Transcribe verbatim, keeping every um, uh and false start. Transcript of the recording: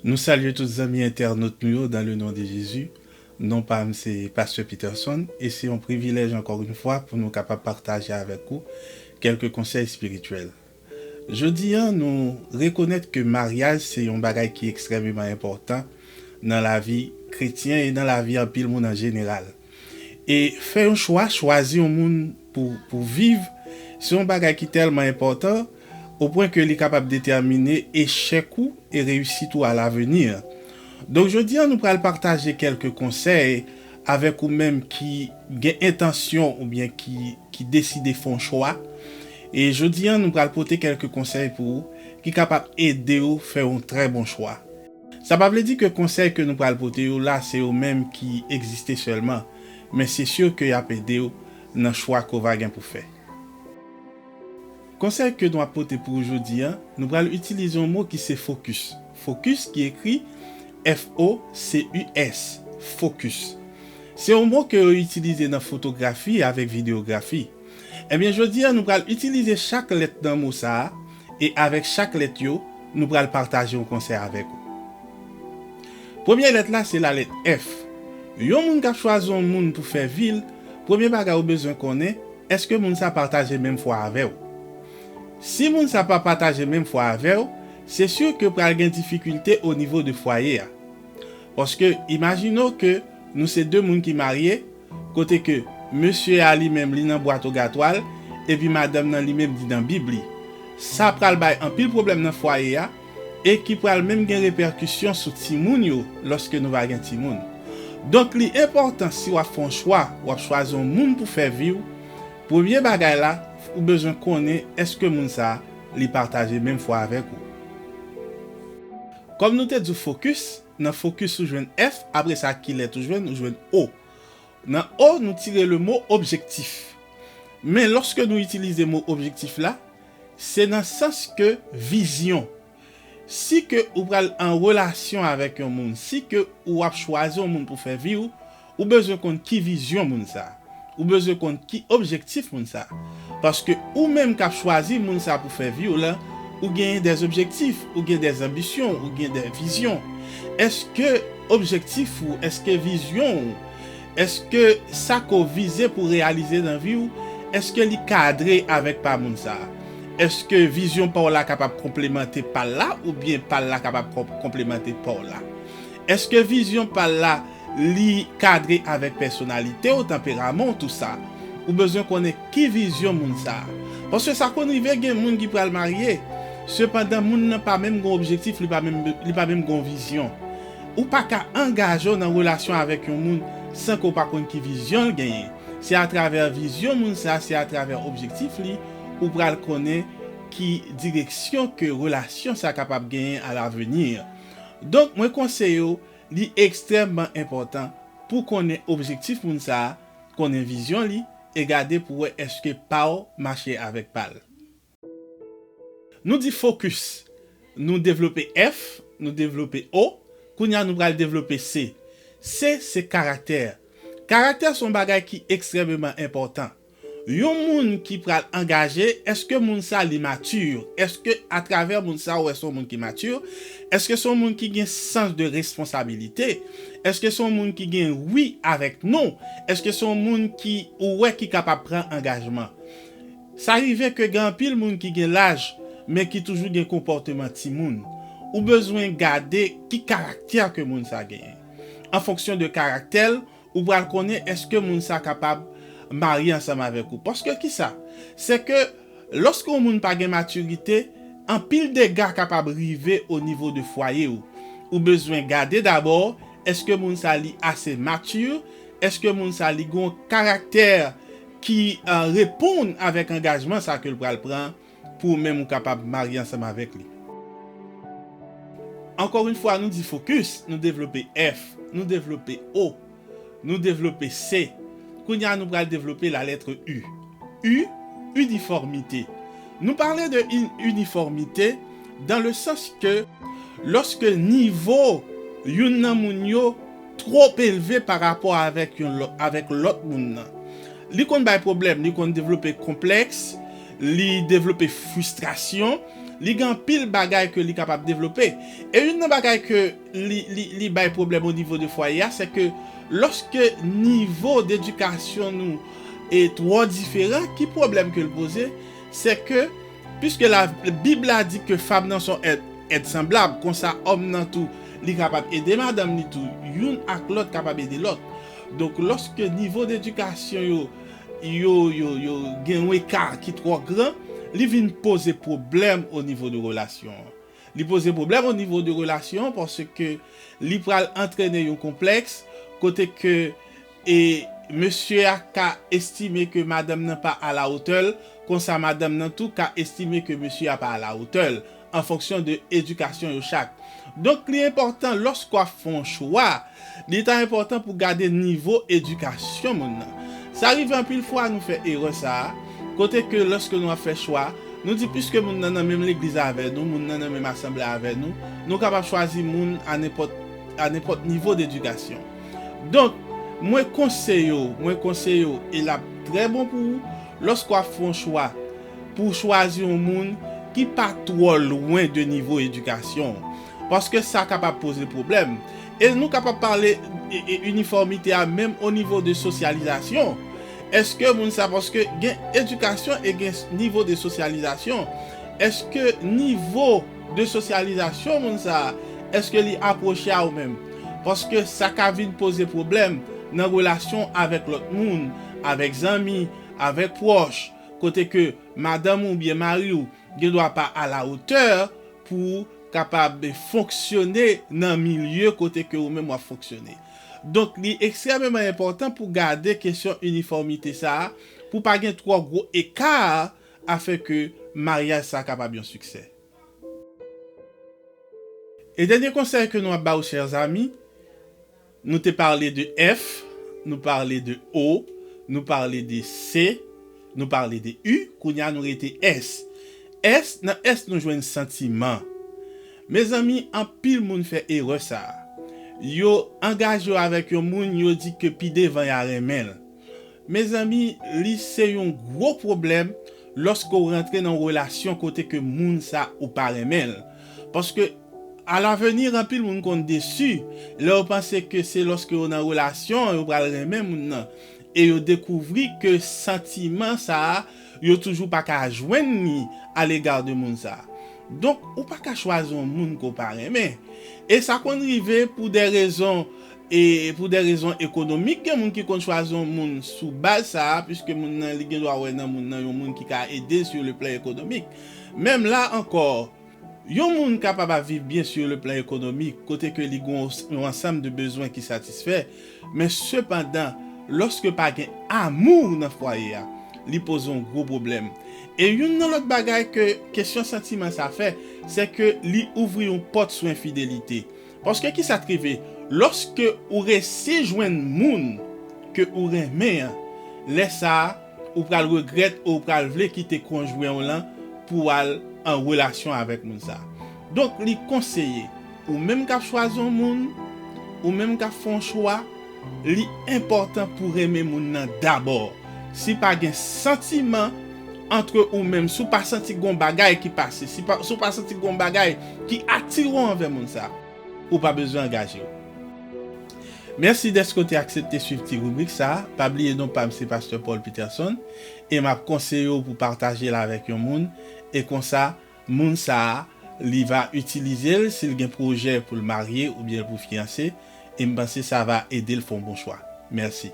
Nou salye tout zanmi entènot nou yo dans le nom de Jésus. Non pa m se Pastè Peterson e se yon privilèj ankò yon fwa pou nou kapab pataje avèk ou kèlke konsèy espirityèl. Jodi a, nou rekonèt ke maryaj se yon bagay ki ekstrèmeman enpòtan nan lavi kretyen e nan lavi anpil moun an jeneral. E fè yon chwa, chwazi yon moun pou, pou viv, se yon bagay ki tèlman enpòtan, opwen ke li kapab detèmine echèk ou e reyisit ou alavni. Donk, jodi a, nou pral pataje kèlke konsèy avèk ou menm ki gen entansyon oubyen ki, ki deside fè yon chwa. E jodi a, nou pral pote kèlke konsèy pou ou ki kapab ede w fè yon trè bon chwa. Sa pa vle di ke konsèy ke nou pral pote yo la, se yo menm ki egziste sèlman, men se si ke y ap ede w nan chwa ke w va gen pou fè. Konsèy ke nou ap pote pou ou jodi a, nou pral itilize yon mo ki se fokis. Fokis ki ekri F O C U S, fokis. Se yon mo ke yo itilize nan fotografi avèk videyografi. Ebyen, jodi a, nou pral itilize chak lèt nan mo sa a, e avèk chak lèt yo, nou pral pataje yon konsèy avèk ou. Premye lèt la, se lalèt F. Yon moun k ap chwazi yon moun pou fè vi l, premye bagay ou bezwen konnen, èske moun sa pataje menm fwa avè w? Si moun sa pa pataje menm fwa avè w, se si ke pral gen difikilte o nivo de fwaye a. Paske, imajine w ke nou se de moun ki marye, kote ke mesye a li menm li nan bwat ogatwa l, epi madanm nan li menm li nan bib li. Sa pral bay anpil pwoblèm nan fwaye a, e ki pral menm gen repèkisyon sou timoun yo lòske nou va gen timoun. Donk, li enpòtan si w ap fè yon chwa, w ap chwazi yon moun pou fè vi w, premye bagay la, ou bezwen konnen èske moun sa a, li pataje menm fwa avèk ou. Kòm nou te di w fokis, nan fokis ou jwenn F, apre sa ki lèt ou jwenn, ou jwenn O. Nan O, nou tire le mo objektif. Men lòske nou itilize mo objektif la, se nan sans ke vizyon. Si ke ou pral an relasyon avèk yon moun, si ke ou ap chwazi yon moun pou fè vi w, ou bezwen konn ki vizyon moun sa. Ou bezwen konn ki objektif moun sa. Paske ou menm k ap chwazi moun sa pou fè vi w la, ou genyen dè objektif, ou gen dè anbisyon, ou gen dè vizyon. Èske objektif ou, èske vizyon ou, èske sa ke w vize pou reyalize nan vi w, èske li kadre avèk pa moun sa a? Èske vizyon pa w la kapab konplemante pa l la, oubyen pa l la kapab konp-, konplemante pa w la? Èske vizyon pa l la, li kadre avèk pèsonalite w, tanperaman w, tou sa? Ou bezwen konnen ki vizyon moun sa a. Paske sa konn rive gen moun ki pral marye, sepandan moun nan pa menm gen objektif, li pa menm, li pa menm gen vizyon. Ou pa ka angaje w nan relasyon avèk yon moun san ke w pa konn ki vizyon l genyen. Se atravè vizyon moun sa, se atravè objektif li, ou pral konnen ki direksyon ke relasyon sa kapab genyen alavni. Donk, mwen konseye w, li ekstrèmman enpòtan pou konnen objektif moun sa, konnen vizyon li, e gade pou wè èske pa w mache avèk pa l. Nou di fokis, nou devlope F, nou devlope O, kounye a nou pral devlope C. C, se karaktè. Karaktè se yon bagay ki ekstrèmeman enpòtan. Yon moun ki pral angaje, èske moun sa li mati? Èske atravè moun sa ou wè se yon moun ki mati? Èske se yon moun ki gen sans de responsabilite? Èske se yon moun ki gen wi avèk non? Èske se yon moun ki ou wè ki kapab pran angajman? Sa rive ke gen anpil moun ki gen laj, men ki toujou gen konpòteman timoun. Ou bezwen gade ki karaktè ke moun sa genyen. An fonksyon de karaktè l, ou pral konnen èske moun sa kapab marye ansanm avèk ou. Paske kisa? Se ke lòske yon moun pa gen matirite, anpil dega kapab rive o nivo de fwaye ou. Ou bezwen gade dabò, èske moun sa li ase mati? Èske moun sa li gon karaktè ki, eh, reponn avèk angajman sa ke l pral pran pou ou menm ou kapab marye ansanm avèk li? Ankò yon fwa, nou di fokis, nou devlope F, nou devlope O, nou devlope C. Kounye a, nou pral devlope lalèt U. U, inifòmite. Nou pale de in-, inifòmite dans le sens que lòske nivo youn nan moun yo twòp elve pa rapò avèk yon lò-, avèk lòt moun nan, li konn bay pwoblèm, li konn devlope konplèks, li devlope fristrasyon, Li gen anpil bagay ke li kapab devlope. E youn nan bagay ke li, li, li bay pwoblèm o nivo de fwaye a, se ke lòske nivo dedikasyon nou e twò diferan, ki pwoblèm ke l poze? Se ke, piske la, Bib la di ke fanm nan se yon èt, èt sanblab, konsa òm nan tou, li kapab ede madanm li tou, youn ak lòt kapab ede lòt. Donk, lòske nivo dedikasyon yo, yo, yo, yo gen yon eka ki twò gran, li vin poze pwoblèm o nivo de relasyon an. Li poze pwoblèm o nivo de relasyon an paske li pral antrene yon konplèks kote ke e mesye a ka estime ke madanm nan pa a la otè l, konsa madanm nan tou ka estime ke mesye a pa a la otè l, an fonksyon de edikasyon yo chak. Donk, li enpòtan lòske w ap fè yon chwa, li ta enpòtan pou gade nivo edikasyon moun nan. Sa rive anpil fwa nou fè erè sa a, kote ke lòske nou ap fè chwa, nou di piske moun nan nan menm legliz avè nou, moun nan nan menm asanble avè nou, nou kapab chwazi moun a nenpòt, a nenpòt nivo dedikasyon. Donk, mwen konseye w, mwen konseye w, e l ap trè bon pou ou, lòske w ap fè yon chwa, pou w chwazi yon moun ki pa twò lwen de nivo edikasyon w. Paske sa kapab poze pwoblèm. E nou kapab pale e, e inifòmite a menm o nivo de sosyalizasyon. Èske moun sa, paske gen edikasyon e gen nivo de sosyalizasyon. Èske nivo de sosyalizasyon moun sa, èske li apwoche a ou menm? Paske sa ka vin poze pwoblèm nan relasyon avèk lòt moun, avèk zanmi, avèk pwòch, kote ke madanm ou byen mari w gen dwa pa a la otè pou kapab fonksyone nan milye kote ke ou menm w ap fonksyone. Donk, li ekstrèmeman enpòtan pou gade kesyon inifòmite sa a, pou pa gen twò gwo eka a, afin ke maryaj sa a kapab yon siksè. E dènye konsèy ke nou ap ba w, chè zanmi, nou te pale de F, nou pale de O, nou pale de C, nou pale de U, kounye a nou rete S. S, nan S nou jwenn santiman. Mezanmi, anpil moun fè erè sa a. Yo angaje yo avèk yon moun, yo di ke pi devan y a renmen l. Mezanmi, li se yon gwo pwoblèm lòske w rantre nan yon relasyon kote ke moun sa ou pa renmen l. Paske, alavenir, anpil moun konn desi lè yo panse ke se lòske yo nan relasyon, yo pral renmen moun nan. E yo dekouvri ke santiman sa a, yo toujou pa ka jwenn li alega de moun sa a. Donk, ou pa ka chwazi yon moun ke w pa renmen. E sa konn rive pou de rezon, e pou de rezon ekonomik, gen moun ki konn chwazi yon moun sou baz sa a, piske moun nan, li gen dwa wè nan moun nan yon moun ki ka ede l sur le plan économique. Menm la ankò, yon moun kapab ap viv byen sur le plan économique, kote ke li gen yon, yon ansanm de bezwen ki satisfè, men sepandan, lòske pa gen amou nan fwaye a, li poze yon gwo pwoblèm. E youn nan lòt bagay ke kesyon santiman sa fè, se ke li ouvri yon pòt sou enfidelite. Paske ki sa k rive? Lòske ou resi jwenn moun ke ou renmen an, lè sa a, ou pral regrèt e ou pral vle kite konjwen w lan pou w al an relasyon avèk moun sa. Donk, li konseye, ou menm k ap chwazi yon moun, ou menm k ap fè yon chwa, li enpòtan pou renmen moun nan dabò. Si pa gen santiman antre ou menm, si w pa santi gon bagay ki pase, si pa, si w pa santi gon bagay ki atire w anvè moun sa, ou pa bezwen angaje w. Mèsi dèske w te aksepte swiv ti ribrik sa a. Pa bliye non pa m se Pastè Paul Peterson, e m ap konseye w pou pataje l avèk yon moun, e konsa, moun sa a, li va itilize l si l gen pwojè pou l marye oubyen pou fiyanse, e m panse sa va ede l fè yon bon chwa. Mèsi.